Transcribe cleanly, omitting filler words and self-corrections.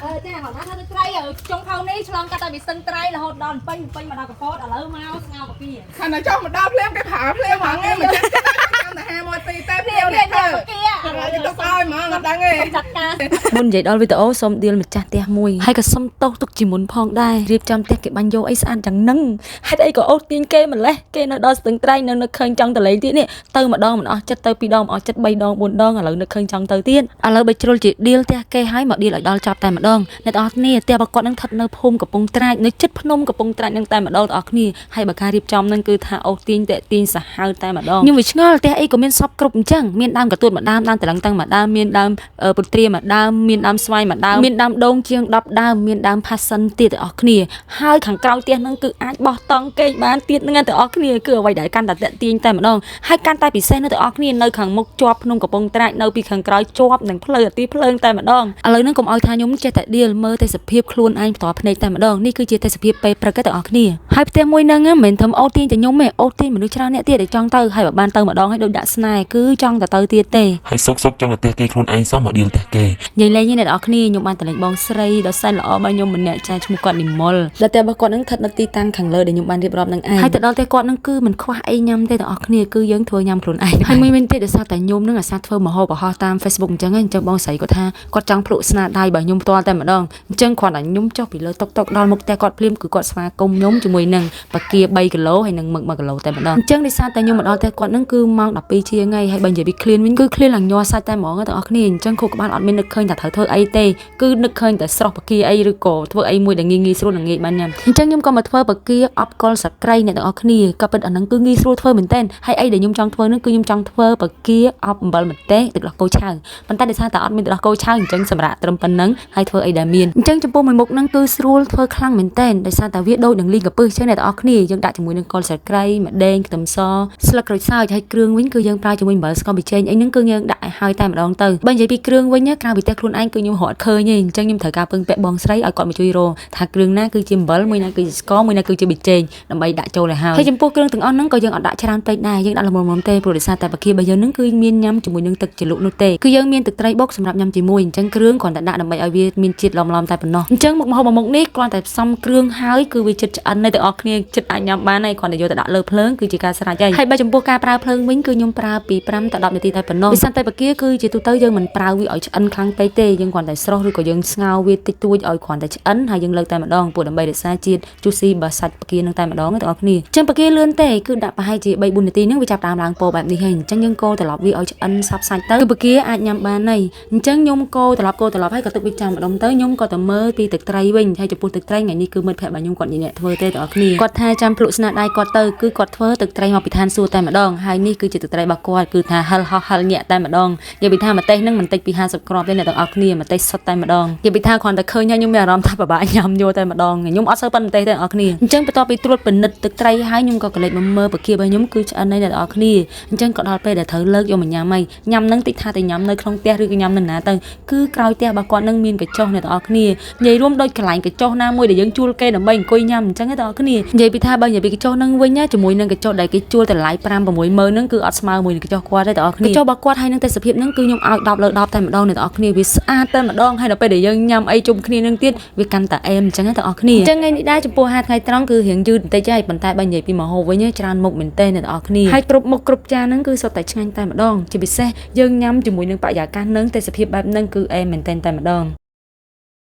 អឺចាគាត់ថាធ្វើទឹកត្រីចុងខោនេះឆ្លងកាត់តែពីស្ទឹងត្រៃរហូតដល់ពេញពេញមកដល់កពតឥឡូវមកស្ងោកាពី ខាងតែចុះមកដល់ភ្លាមគេប្រើភ្លាមហ្មងឯងមកចិត្តចាំតែហាមកទីតែភ្លាម នេះ នេះទៅ កាពី ឥឡូវគេទុកឲ្យហ្មងអត់ដឹងទេ ចាត់ការ មុននិយាយដល់វីដេអូសូមដៀលម្ចាស់ផ្ទះមួយហើយក៏សូមទោសទុកជាមុនផងដែររៀបចំផ្ទះគេបាញ់យកអីស្អាតយ៉ាងហ្នឹងហេតុអីក៏អូសទាញគេម្លេះគេនៅដល់ស្ទឹងត្រែងនៅនឹកឃើញចង់តលេងទៀតនេះទៅម្ដងមិនអស់ចិត្តទៅពីរដងមិនអស់ចិត្ត3ដង4ដងឥឡូវនឹកឃើញចង់ទៅទៀតឥឡូវបើជ្រុលជាដៀលផ្ទះគេហើយមកដៀលឲ្យដល់ចប់តែម្ដងអ្នកទាំងអស់គ្នាផ្ទះរបស់គាត់នឹងស្ថិតនៅភូមិកំពង់ត្រាចនៅជិតភ្នំកំពង់ត្រាចនឹងតែម្ដងទាំងអស់គ្នាហើយបើការរៀបចំនឹងគឺថាអូសទាញតាក់ទាញសាហាវតែម្ដងខ្ញុំវាឆ្ងល់ផ្ទះអីក៏មានសពគ្រប់អញ្ចឹងមានដើមកទួតមួយដើមដើមតឡឹងតឹងមួយដើមមានដើម ពុទ្រាមួយដើមមានដើមស្វាយមួយដើមមានដើមដូងជាង10ដើមមានដើមផាសសិនទៀតទាំងអស់គ្នាហើយខាងក្រោយផ្ទះហ្នឹងគឺអាចបោះតង់គេងបានទៀតហ្នឹងទាំងអស់គ្នាគឺអ្វីដែលកាន់តែតាក់ទាញតែម្ដងហើយកាន់តែពិសេសនៅទាំងអស់គ្នានៅខាងមុខជាប់ភ្នំកំពង់ត្រាចនៅពីខាងក្រោយជាប់នឹងផ្លូវអាទិភ្លើងតែម្ដងឥឡូវហ្នឹងកុំឲ្យថាខ្ញុំចេះតែដៀលមើលទេសភាពខ្លួនឯងផ្ទាល់ភ្នែកតែម្ដងនេះគឺជាទេសភាពពេលព្រឹកទាំងអស់គ្នាហើយផ្ទះមួយហ្នឹងមិនមែនធ្វើអូសទាញតែខ្ញុំទេអូសទាញមនុស្សច្រើនអ្នកទៀតដែលចង់ទៅហើយបើបានទៅម្ដងហើយដូចដាក់ស្នេហ៍គឺចង់តែទៅទៀតទេ ហើយសុកសុកចង់ទៅផ្ទះគេខ្លួនឯងសោះមកដៀលផ្ទះគេ និយាយលេងនេះអ្នកនរគ្នាខ្ញុំបានតលេងបងស្រីដ៏សែនល្អរបស់ខ្ញុំម្នាក់ចាឈ្មោះគាត់និមលដែលផ្ទះរបស់គាត់នឹងស្ថិតនៅទីតាំងខាងលើដែលខ្ញុំបានរៀបរាប់នឹងឯងហើយទៅដល់ផ្ទះគាត់នឹងគឺមិនខ្វះអីញ៉ាំទេទាំងអស់គ្នាគឺយើងធ្វើញ៉ាំខ្លួនឯងហើយមួយវិញទៀតដោយសារតែខ្ញុំនឹងអាសាធ្វើម្ហូបអាហារតាម Facebook អញ្ចឹងអញ្ចឹងបងស្រីគាត់ថាគាត់ចង់ភ្លក់ស្នាដៃរបស់ខ្ញុំផ្ទាល់តែម្ដងអញ្ចឹងគ្រាន់តែខ្ញុំចុះពីលើតុកតុកដល់មុខផ្ទះគាត់ភ្លាមគឺគាត់ស្វាគមន៍ខ្ញុំជាមួយនឹងបាគា3គីឡូហើយនឹងមឹក1គីឡូតែម្ដងអញ្ចឹងដោយសារតែខ្ញុំមកដល់ផ្ទះគាត់នឹងគឺម៉ោង12ជាងហើយហើយបើនិយាយពីឃ្លានវិញគឺឃ្លានឡើងញ័រសាច់តែហ្មងទាំងអស់គ្នាអញ្ចឹងខួរក្បាលអត់មាននឹកឃើញថាត្រូវធ្វើអីទេគឺនឹកឃើញតែស្រស់បាគាអីឬក៏ធ្វើអីមួយដែលងាយងាយស្រួលនិងងាយបានញ៉ាំអញ្ចឹងខ្ញុំក៏មកធ្វើបាគាអប់កុលសក្រីអ្នកទាំងអស់គ្នាក៏ពិតអាហ្នឹងគឺងាយស្រួលធ្វើមែនតើហើយអីដែលខ្ញុំចង់ធ្វើហ្នឹងគឺខ្ញុំចង់ធ្វើបាគាអប់អំបិលម្ទេសទឹកដោះគោឆៅប៉ុន្តែដោយសារតែអត់មានទឹកដោះគោឆៅអញ្ចឹងសម្រាប់ត្រឹមប៉ុណ្្នឹងហើយធ្វើអីដែលមានអញ្ចឹងចំពោះមួយមុខហ្នឹងគឺស្រួលធ្វើខ្លាំងមែនតើដោយសារតែវាដូចនឹងលីងកាពឹសអញ្ចឹងអ្នកទាំងអស់គ្នាយើងដាក់ជាមួយនឹងកុលសក្រីម្ដេងខ្ទឹមសស្លឹកក្រូចសើចហើយគ្រឿងវិញគឺយើងប្រើជាមួយអំបិលស្ករប៊ីចេងអីហ្នឹងគឺយើងដាក់ឲ្យហើយតែម្ដងទៅបើនិយាយពីគ្រឿងវិញក្រៅពីផ្ទះខ្លួនឯងគឺខ្ញុំរត់ឃើញទេអញ្ចឹងខ្ញុំត្រូវការពឹងពាក់បងស្រីឲ្យគាត់មកជួយរកថាគ្រឿងណាគឺជាអំបិលមួយណាគឺជាស្ករមួយណាគឺជាប៊ីចេងដើម្បីដាក់ចូលឲ្យហើយហើយចំពោះគ្រឿងទាំងអស់ហ្នឹងក៏យើងអត់ដាក់ច្រើនពេកដែរយើងដាក់ល្មមៗទេព្រោះដោយសារតែបាគារបស់យើងហ្នឹងគឺមានញ៉ាំជាមួយនឹងទឹកជ្រលក់នោះទេគឺយើងមានទឹកត្រីបុកសម្រាប់ញ៉ាំជាមួយអញ្ចឹងគ្រឿងគ្រាន់តែដាក់ដើម្បីឲ្យវាមានជាតិឡំៗតែប៉ុណ្ណោះអញ្ចឹងមុខម្ហូបមួយមុខនេះគ្រាន់តែផ្សំគ្រឿងហើយគឺវាចិត្តឆ្អិននៅទាំងអស់គ្នាចិត្តអាចញ៉ាំបានហើយគ្រាន់តែយកទៅដាក់លើភ្លើងគឺជាការស្រេចហើយហើយបើចំពោះការប្រើភ្លើងវិញគឺខ្ញុំប្រើពី5ទៅ10នាទីតែប៉ុណ្ណោះដោយសារតែបាគាគឺជាទូទៅយើងមិនប្រើវាឲ្យឆ្អិនខ្លាំងពេកទេយើងគ្រាន់តែស្រស់ឬក៏យើងស្ងោរវាតិចតួចឲ្យគ្រាន់តែឆ្អិនហើយយើងលើកតែម្ដងព្រោះដើម្បីរក្សាជាតិ juicy បើសាច់បាគានឹងតែម្ដងទាំងអស់គ្នាអញ្ចឹងបាគាលឿនទេគឺដាក់ប្រហែលជា3 4នាទីហ្នឹងវាចាប់ដើមឡើងពណ៌បែបនេះហើយអញ្ចឹងយើងកូរត្រឡប់វាឲ្យឆ្អិនសព្វសាច់ទៅគឺបាគាអាចញ៉ាំបានហើយអញ្ចឹងខ្ញុំកូរត្រឡប់កូរត្រឡប់ហើយក៏ទឹកវាចាំម្ដុំទៅខ្ញុំក៏ទៅមើលពីទឹកត្រីវិញហើយចំពោះទឹកត្រីថ្ងៃនេះគឺមិត្តភក្តិរបស់ខ្ញុំគាត់និយាយអ្នកធ្វើទេទាំងអស់គ្នាគាត់ថាចាំភ្លក់ស្នាដៃគាត់ទៅគឺគាត់ធ្វើទឹកត្រីមកពីឋានសួគ៌តែម្ដងហើយនេះគឺជាទឹកត្រីរបស់គាត់គឺថាហិលហោះហិលញាក់តែម្ដងនិយាយពីថាម្ទេសហ្នឹងមិនតិចពី50គ្រាប់ទេអ្នកទាំងអស់គ្នាម្ទេសសុទ្ធតែម្ដងនិយាយពីថាគ្រាន់តែឃើញហើយខ្ញុំមានអារម្មណ៍ថាពិបាកញ៉ាំយកតែម្ដងខ្ញុំអត់សូវប៉ិនម្ទេសទេអ្នកទាំងអស់គ្នាអញ្ចឹងបន្ទាប់ពីត្រួតពិនិត្យទឹកត្រីហើយខ្ញុំក៏កលេចមកមើលពគារបស់ខ្ញុំគឺឆ្អិនហើយអ្នកទាំងអស់គ្នាអញ្ចឹងក៏ដល់ពេលដែលត្រូវលើកយកមកញ៉ាំហើយញ៉ាំហ្នឹងតិចថាតែញ៉ាំនៅក្នុងផ្ទះឬក៏ញ៉ាំនៅណាទៅគឺក្រោយផ្ទះរបស់គាត់នឹងមានកញ្ចុះអ្នកទាំងអស់គ្នានិយាយរួមដូចកន្លែងកញ្ចុះណាមួយដែលយើងជួលគេដើម្បីអង្គុយញ៉ាំអញ្ចឹងអ្នកទាំងអស់គ្នានិយាយពីថាបើនិយាយពីកញ្ចុះហ្នឹងវិញណាជាមួយនឹងកញ្ចុះដែលគេជួលតម្លៃ5 6ម៉ឺនហ្នឹងគឺអត់ស្មើមួយនឹងកញ្ចុះគាត់ទេទាំងអស់គ្នាកញ្ចុះរបស់គាត់ហើយនឹងទេសភាពហ្នឹងគឺខ្ញុំឲ្យ10លើ10តែម្ដងអ្នកទាំងអស់គ្នាវាស្អាតតែម្ដងហើយដល់ពេលដែលយើងញ៉ាំអីជុំគ្នានឹងទៀតវាកាន់តែអែមអញ្ចឹងទាំងអស់គ្នាអញ្ចឹងថ្ងៃនេះដែរចំពោះហាថ្ងៃត្រង់គឺរៀងយឺតបន្តិចហើយប៉ុន្តែបើនិយាយពីម្ហូបវិញច្រើនមុខមែនទែនអ្នកទាំងអស់គ្នាហើយគ្រប់មុខគ្រប់ចានហ្នឹងគឺសុទ្ធតែឆ្ងាញ់តែម្ដងជាពិសេសយើងញ៉ាំជាមួយនឹងបរិយាកាសហ្នឹងទេសភាពបែបហ្នឹងគឺអែមមែនទែនតែម្ដង។